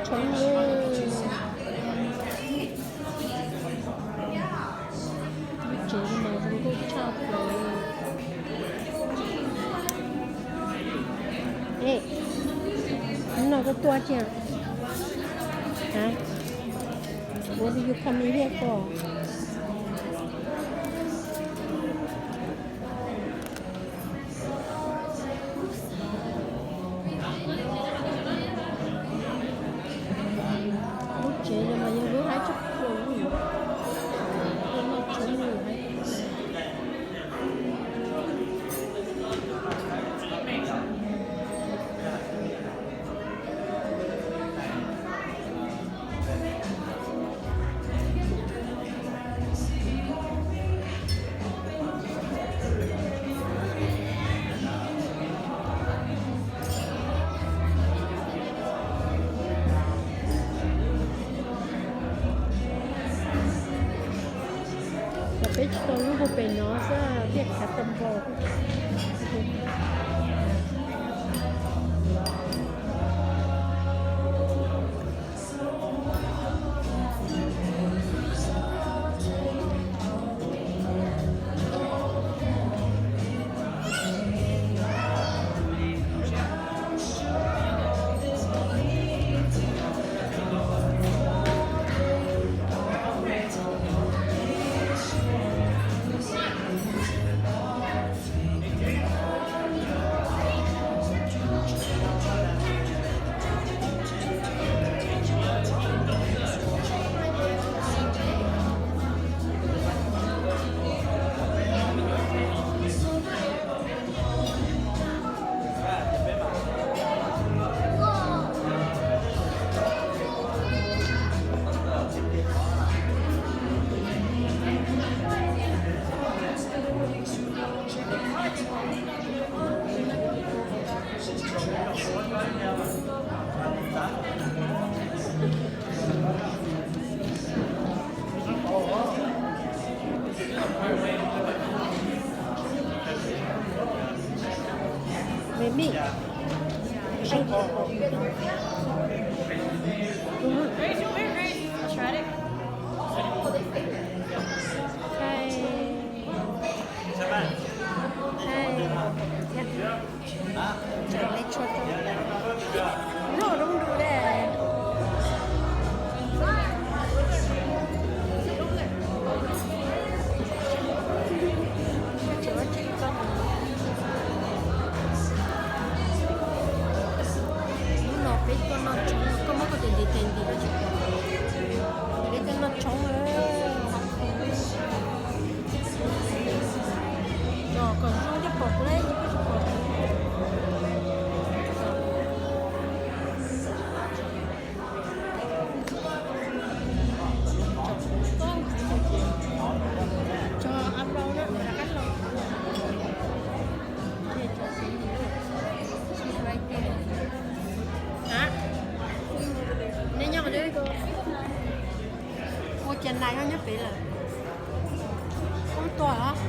Tshoob, lub tsev no mas zoo nkauj tshaj plaws li. Ej, hnub no koj tuaj tsi? Hã? What do you come in here for? Lub tsev no mas yog lub haib tshaj plaws li, lub no tshoob li haib. Peb tsis tau lub hauv pes no xwb, tiaj khav tag npaum. Maybe. Try it. Try. Try. Tseem li tshua rau, lub zoo nrus li. Tseem ua tseem txog. Hnub no peb tuaj noj tshoob, koj muab koj tus ntiv tes ntiv koj tsis pom. Peb tuaj noj tshoob. Tso kom zoo thiaj pom kuv, koj tsis pom kuv. Tso ab laug na, rov qab los. Hab, nej nyob qhov twg? Ua cas nas nyob pem lawm? Poob tuag los?